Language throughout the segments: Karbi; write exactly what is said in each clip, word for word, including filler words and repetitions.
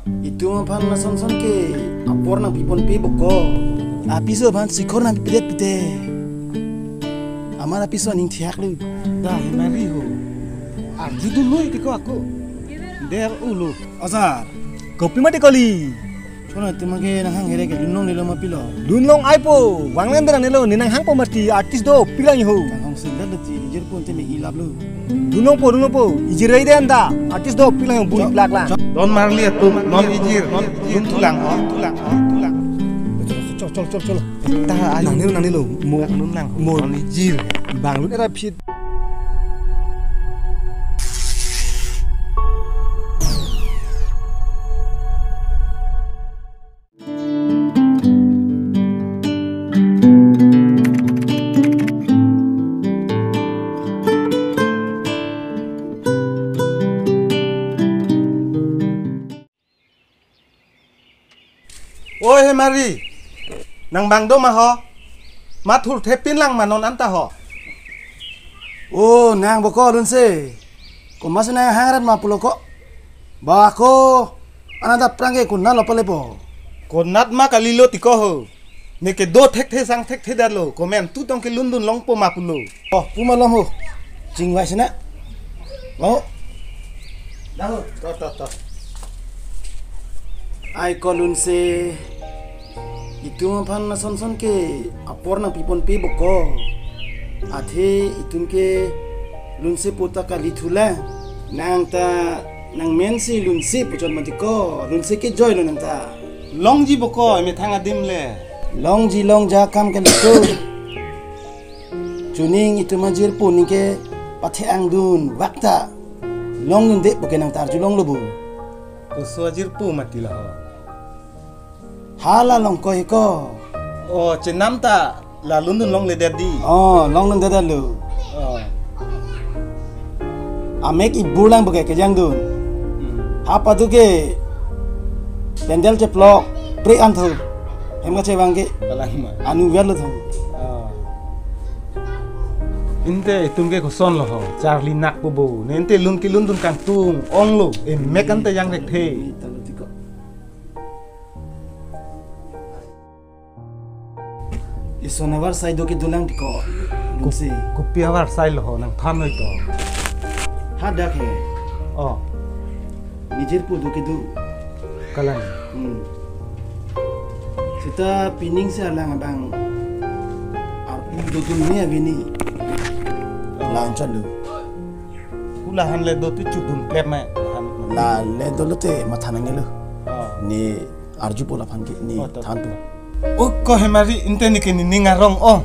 Itum aphan lason son ke apor nangpiponpe boko. Apiso aphan sikhor nangpipedet pite. Amat apiso aning thiak lo. Da Hemari ho. Arjudunlo tiko ako. Der ulo. Azar. Kopi mati kali. Chona itum ke nanghang here ke lunlonglelo ma pilo. Lunlong aipo. Wanglen der nangnelo, ne nanghangpo mati, artist dopik lang ho. Kanghong singlet lo ti, jirpo teme ilap lo. Dunlongpo, dunlongpo. Ijir rai den da. Artist dopik lang ho, bui plak lang. Don marli atum, non ijir, non ijir, tulang, oh, tulang, oh, tulang. Chol, chol, chol, chol. Ta, ai. Nangnelo, nangnelo. Mo, mo. Non ijir. Bang lun era phit. Oi Hemari, nang bang do ma ho? Mathur thepin lang ma non anta ho. O, nang boko lunse. Komat si nanghang rat ma pulo ko. Ba ko, anat aphrang ke konatlo palepo. Konat ma kalilo tiko ho. Neke do thekthe sang thekthe detlo. Komat tu tong kelundunlongpo ma pulo. Oh, pu malom ho. Chingvai sina. Oh. Dah ho. To, to, to. Ai ko lunse. Itum aphan lason son ke apor nangpiponpe boko. Athe itum ke lunsepo ta kali thulang. Nang ta nangmen si lunse puchot mati ko. Lunse ke joy lo nang ta. Longji boko, methang adim le. Longji longja kam kali ko. Chuning itum ajirpo ningke pathe angdun vakta. Longdunde puke nang ta arjulonglo bu. Koso ajirpo mati la ho. Hala longkoi ko. Oh, chenam ta la lundunlongledet di. Oh, longdundedetlo. Oh. Amek ibur lang puke kejangdun. Hmm. Hapadu ke pendel cheplok pre anthu. Hem kachevang ke. Kalang ma. Anu verlo thu. Oh. Inte itum ke koson lo ho, charli nakpo bo. Ne inte lun kelundun kangtung, onglo, emek ante jangrekthe. Ison avarsai do kedolang tiko. Lunse. Kopi avarsai lo ho, nang than noi to. Hadak he. Oh. Nijirpo do kedo. Kalang. Hmm. Seta pining si alang abang arpu dodun ni avini. Lanchon do. Hula han le do tu chudun klep ma. La le dolote matha nangnelo. Oh. Ne arjupo laphan ke ne. Oh, to. Thanpo. O ko Hemari, inte neke nening arong o.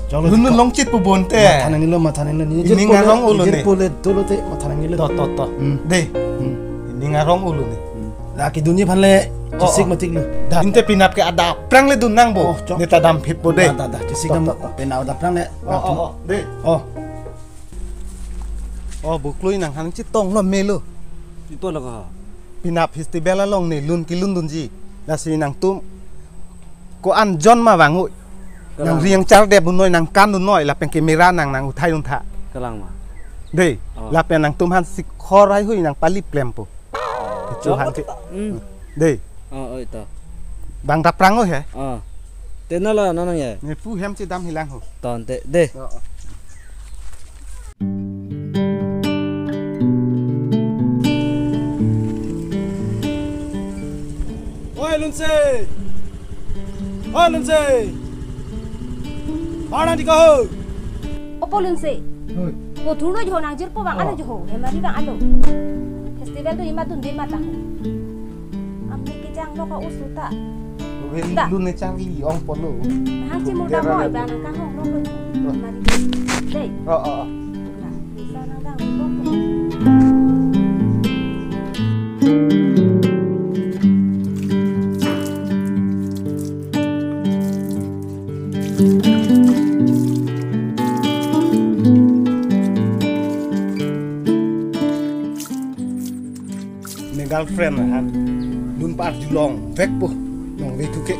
Chalo, lun longchit pu bonte. Matha nangnelo, matha nangnelo. Nening arong ulo ne. Nijirpo le dolote matha nangnelo. To, to, to. Hmm. De. Hmm. Nening arong ulo ne. Hmm. La kedunji aphan le. Oh, chesik oh. Matik lo. Da. Inte penap ke adap aphrang le dun nang bo. Oh, chok. Ne ta damphit po de. Da, da, da. Chesik. To, dam to, to. Penap adap aphrang le. Oh, oh, oh. De. Oh. Oh, buklui nang han chetong lo melo. Ipo lo ko. Penap festival along ne lun kelundunji. Lasi nangtum ko-an jon ma vangoi. Nang kalang. Riang chardep dunnoi, nang kan dunnoi, lapen ke mera nang nang uthai duntha. Kalang ma. De, oh. Lapen nangtum han sikhor hai hui nang pali plempo. Kecho han ke. Hmm. De. Oh, oi to. Bang dapprang o he. Oh. Te nala nanang ye. Ne pu hem chedam hilang ho. Ton te de. Oh, oh. Oi, Lunse! Oi, Lunse! Mana di kau? Opo Lunse? Hoi. Ko thurno jo nangjirpo bang alo jo. Hemari bang alo. Festival tu imat dunde mata. Amni kejang lo ka usu ta. Wen da. Lun ne charli ong polo. Hang si muda moi bang nang kahong lo lo. Mari. Dei. Oh, oh, oh. Nah, bisa nang dang bong. Ne girlfriend han lun parjulong vekpo nong ve thuke.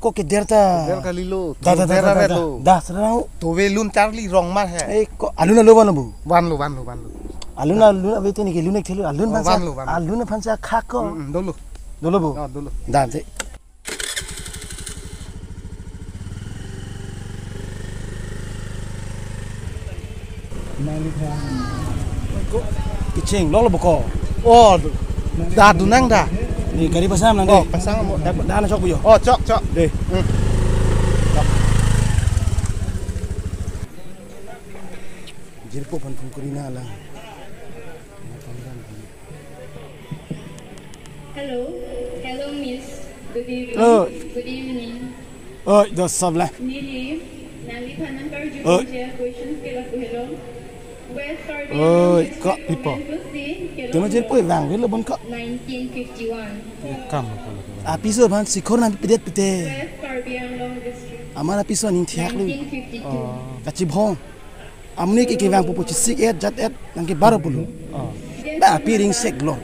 Ko keder ta. Keder kalilo. Da, da, da, Keder da, da, aret da. lo. Da, serang. Tove lun charli rong mar he. Eh, ko alun alo vanlo bu. Vanlo, vanlo, vanlo. Alun, alun ave te neke lun ek thelo. Alun Oh, van sa. vanlo, vanlo. Alun van sa khak ko. Mm, mm, dolo. Dolo bu. Oh, dolo. Da te. Ko kecheng lo lo bu ko. Oh, da dunang da. Ni gari pasang nang Oh, deh. pasang mo. Da, da na chok bu yo. Oh, chok, chok. Deh. Hmm. Jirpo pan phone kori na lang. Hello. Hello, Miss. Good evening. Oh. Good evening. Oh, do sab la. Neli, nangliphan nangkarju Oh. ponji questions ke lapu helo. West Karbi Oh, Anglong ka District pipo. Comment Book si Tema kelong jirpo vangvelo bon ka. nineteen fifty-one. Kam ko. Apiso aphan sikhor nangpidet pite. West Karbi Anglong District. Amar apiso aning thiak lu. nineteen fifty-two. Oh. Kachibhong. Amonit ke kevang pupu chisik et jat et nangkebaro pulo. Oh. Ba api ringsek lor.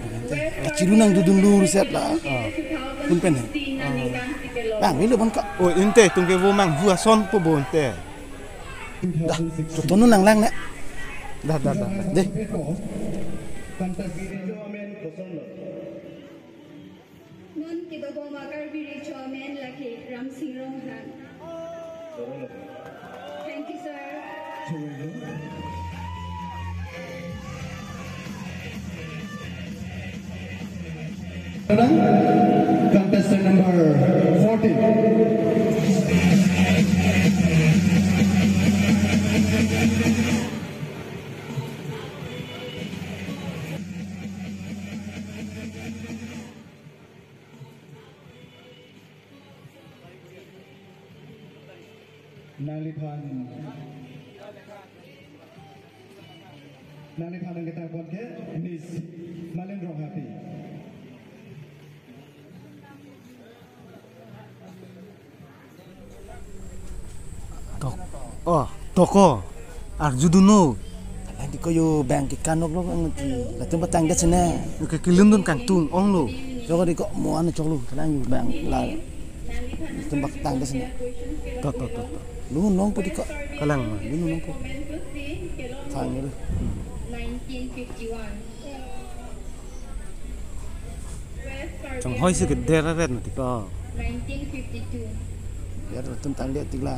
Kachiru nangdudun lur set la. Oh. Pun pen he. Vangvelo bon ka. Oh, inte tum ke vo mang hu ason po bo inte. Da, tono nanglang ne. Da, da, da, da. Deh. Non kedobom a Karbi Riso Amen lake Ramsing Ronghang. Thank you, sir. Contestant number fourteen. Nangliphan, nangliphan nangketang pon ke Miss Malin Ronghangpi. Tok. Oh, toko. Arjudunno. Kalang di ko yo bang ke kanok lo ang ti. Latum patang det sene. Oke, kelun dun kangtung ong lo. Joko di ko mo ano chok lo. Kalang yo bang la. Latum patang det sene. To, to, to, to. Lunong po di ko. Kalang ma. Lunong po. Thang lo. nineteen fifty-one. Chonghoi si keder aret mati ko. nineteen fifty-two. Ya, latum tangdet tik la.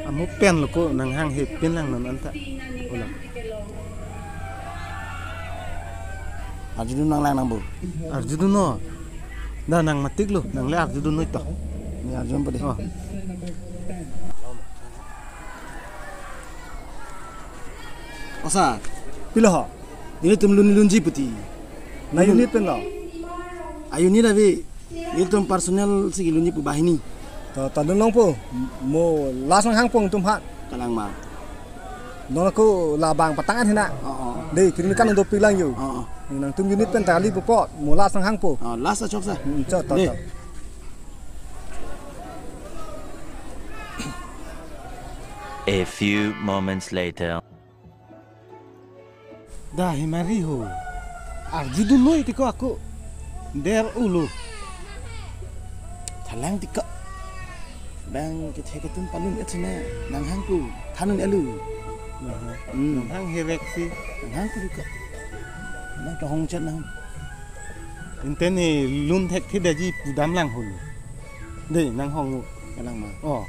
Amo pen lo ko nanghang he pen lang non anta. Ola. Arjudunno nanglang nang bu. Arjudunno. Da nang matik lo, nangle arjudunno ito. Ni arjudun pade. Oh. Osa, pilo ho? Nelitum lun lunji puti. Na unit pen lo. A unit ave. Nelitum personal si lunji pu banghini. To, to lunlong po. Mo last nanghang po tum ha. Kalang ma. Non ako labang patang an hina. Oh, oh. Dei, kiri kan dopik lang yo. Oh, oh. Nangtum unit pen tali po po. Mo last nanghang po. Oh, last achok sa. Hmm, chok, to, Dei. to. A few moments later. Da himari ho. Arjudunno iti ko ako. Der ulo. Thalang ti ko. Bang kethe ketum palun et sene. Nanghang pu. Thanun elu. Aha. Hmm. Nanghang herek si. Nanghang pu di ko. Nang tohong chat nang. Inte ne lun thekthedet ji pudam lang holo. Dei, nanghong. Kalang ma. Oh.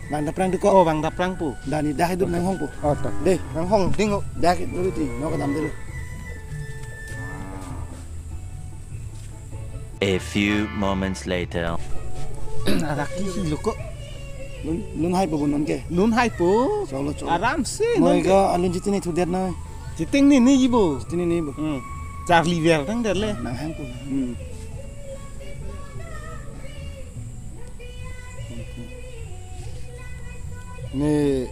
Bang daprang di ko. Oh, bang daprang pu. Dani dah hidup nanghong pu. Oh, to. Dei. Nanghong ding o. Dah hidup dulu ti. No kadam dulu. A few moments later. Arak ki si lo ko. Lun, lun hai po bu non ke. Lun hai po. Cholo, cholo. Aram si. Noi non ke. Ka alun jitini thudet noi. Jitini ni ji bu. Jitini ni bu. Hmm. Charli ver tang der le. Nanghang pu. Hmm. Ne,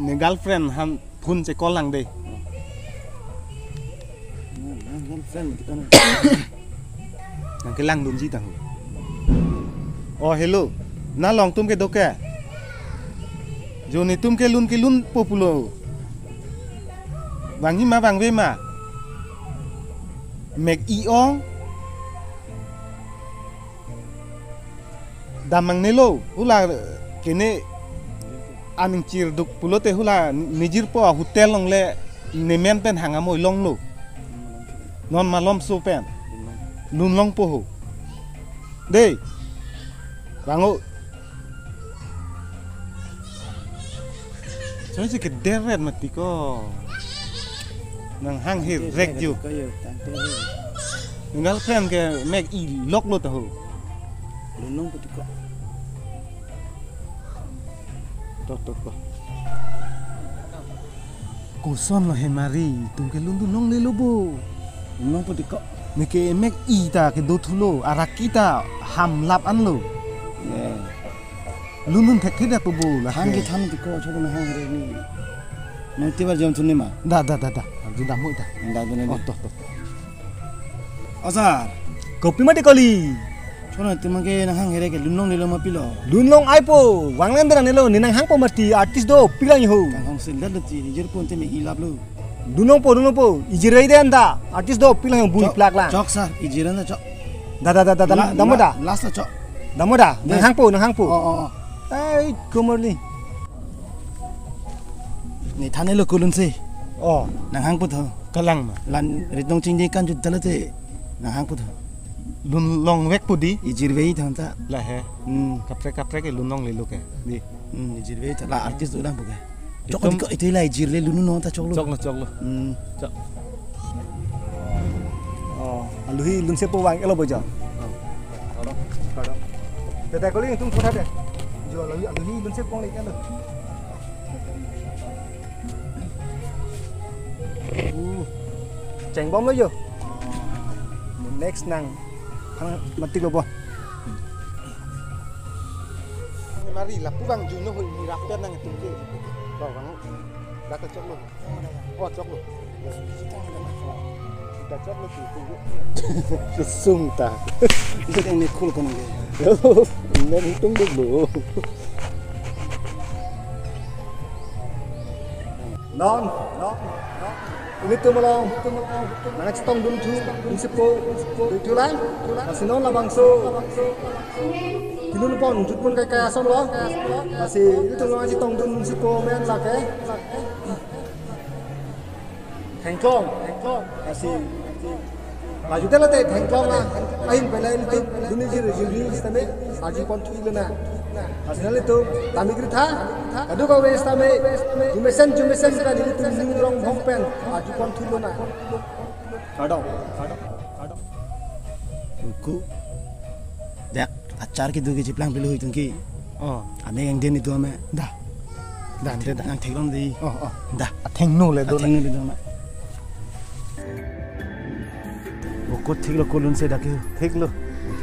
ne girlfriend han phone che call lang dei. Nanghang girlfriend kita na. Nangkelang dunji tang. Oh, hello. Na longtum kedo ke? Jo netum kelun kelun po pulo. Vangji ma vangve ma. Mek i ong. Damnang nelo, hula kene aning chirduk pulote hula nejirpo a hotel longle nemen pen hang amoi longlo. Non malomso pen. Lun longpo ho. Dei. Rango. Chonsi kederet mati ko. Nang hang he rek ju. Ko yo, tangte he. Nang girlfriend ke mek ilok lo tahu. Lun longpo ti ko. Tok, tok, tok. Koson lo Hemari, itum ke lun dun longlelo bo. Lun longpo ti ko. Neke emek i ta kedo thulo, araki ta hamlap anlo. Eh. Lun dun thekthe dak po bo la. Than ke. Kethan ti ko, chok nang hang re ni. Nang tibar jom thun ni ma. Da, da, da, da. Arju dam hoi da. Da, da, da. Oh, to, to. Asar. Kopi mati kali. Chona, itum ke nang hang here ke lun longlelo ma pilo. Lun long ai po, vanglen dera nelo, ne nang hangpo mati, artist do, pilang ho. Kang hong sel dat ti, nijirpo ante me ilap lo. Lun longpo, lun longpo, ijirvei den da, artist do, pilang ho, bui. Chok, plak lang. Chok sar, ijir den da chok. Da, da, da, da, dam-, la-, dam-, la-, da. Last ta chok. Dam-, da, nang. Des. Hangpo, nang hangpo. Oh, oh, oh. Ai, komarli. Ne than nelo ko lunse. Oh. Nang hangpo tho. Kalang ma. Lan ritong chingje kan jut dalo te. Nang hangpo tho. Lun longvekpo di. Ijirvei tho ta. La he. Hmm. Kaprek kaprek ke lun longlelo ke. Di. Hmm, ijirvei ta la artist do lang po ke. Chok itum di ko, ite la ijirle lun non ta choklo. Choklo, choklo. Hmm. Chok. Oh, aluhi lunsepo vang-etlo bo jo. Oh. Kado, kado. Tete kali itum thotha de. Jo aluhi, aluhi lunsepo le kalo. Uh. Chengbomlo jo. Next nang. Hang mati lo bo. Mari lapu vang juno hoi ni rapian nang itum ke. Lo vang. Dak choklo. Oh, choklo. Da choklo tu tu. Kesung ta. Isi yang ni khul kan ke. Nang hitung dulu. Non, non, non. Ilitum along, nang chetong dun thu, dun sipo, dun thu lang. Lasi non labangso. Kilun pon, jut pon kai kai ason lo. Lasi ilitum along chetong dun sipo men lake. Thengklong, thengklong. Lasi laju te lote thengklong la. Ahin pela ilitum dun ijir juri sitame arju pon thu-ik lonang. Lasi nanglitum tami kri tha. Kadokave sitame jumesen jumesen kan ilitum New Rongbong pen arju pon thu-ik lonang. Kardom. Uku. Dak achar kedo ke chiplang pilo itum ke. Oh. Ame yang den itum ame. Da. Da, da, da. Nang theklong di. Oh, oh. Da. Athengno le do. Athengno le do na. Bokot thiklo ko lunse dak ke. Thiklo.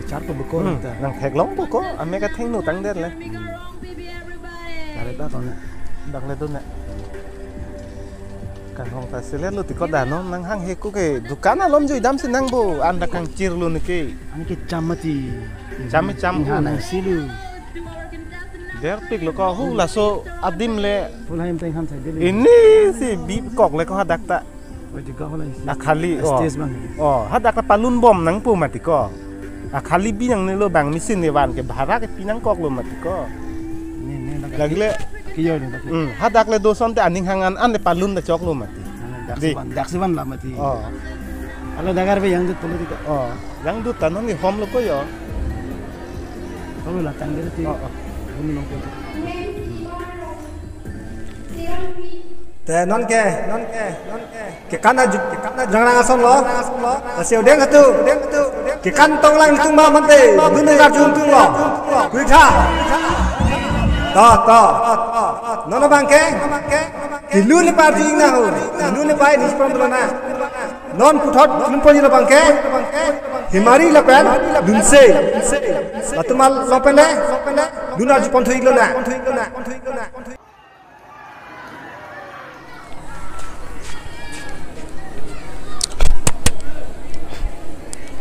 Char ko bokot. Hmm. Da. Nang theklongpo ko, ame kathengno tang der le. Kare ta ton. Dak le do na. Kanghong ta selet lo ti ko da non, nang hang he ko ke dukan alom jui dam si nang bo, an dak kangchir lo ne ke. Ani ke cham mati. Cham me cham. Nang ko hana ne. Si lo. Der pik lo ko hu laso adim le. Pulai em teng ham sa dili. Ini si bip kok le ko hadak ta. Oh, juga ko la isi. Akhali, oh. Stage bang. Oh, hadak ta palun bom nangpo mati ko. Akhali bi nang nelo bang machine ne van ke bhara ke pinang kok lo mati ko. Ne, ne, lagi. Lagi le. Kiyo ne, lagi. Hmm, hadak le do son te aning hang an an le palun ta chok lo mati. Dak si van, dak si van la mati. Oh. Alo dagar pe yang dut polo ti ko. Oh, yang dut ta non ni hom lo ko yo. Kalo la tang diri ti. Oh, oh. Bun nong ko. Te non ke, non ke, non ke. Kekan aju, kekan aju. Jangrang ason lo. Lasi odeng satu. Kekan tong lang tung ma mante. Dun nang arju tung lo. Kuitha. To, to. Non abang ke. Tilu ne parji na ho. Tilu ne pai ni pon lo na. Non puthot lun ponji lo abang ke. Hemari lapen lunse. Latum along pen le. Dun arju pon thu-ik lonang.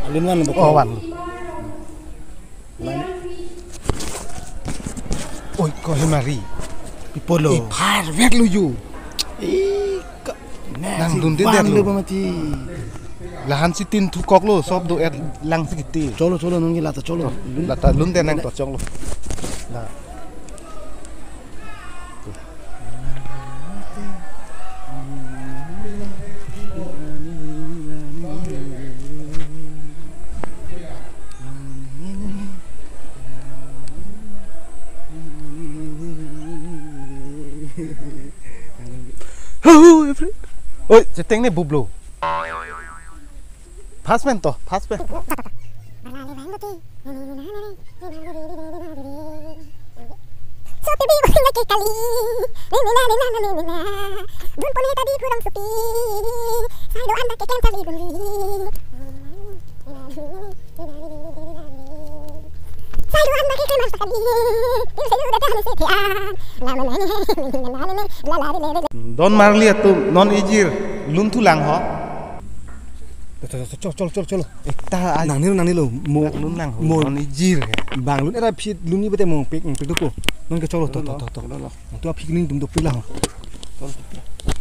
Alun van lo. Oh, van. Oi, ko Hemari. Pi pulo. Ipharvek lo yo. Ih, ka-, nang si dun te van der lo. Lo ba mati. Lahan si tin thukok lo, sob do-et lang si kiti. Cholo, cholo, nonke lata cholo. Lata lun tenang to chong lo. La. Oi, cheteng ne bublo. Fast pen to, fast pen. Don marli atum, non ejir, lun thu lang ho. Cholo, cholo, cholo, cholo. Ekta a- Nangnelo, nangnelo. Mo, lun lang ho. Mo. Non ejir he. Bang lun era phit lun ni bete mo pik, pik doko. Nonke cholo, to, to, to, to. Cholo, cholo. To aphi ning dum dok pila ho. Cholo, cholo.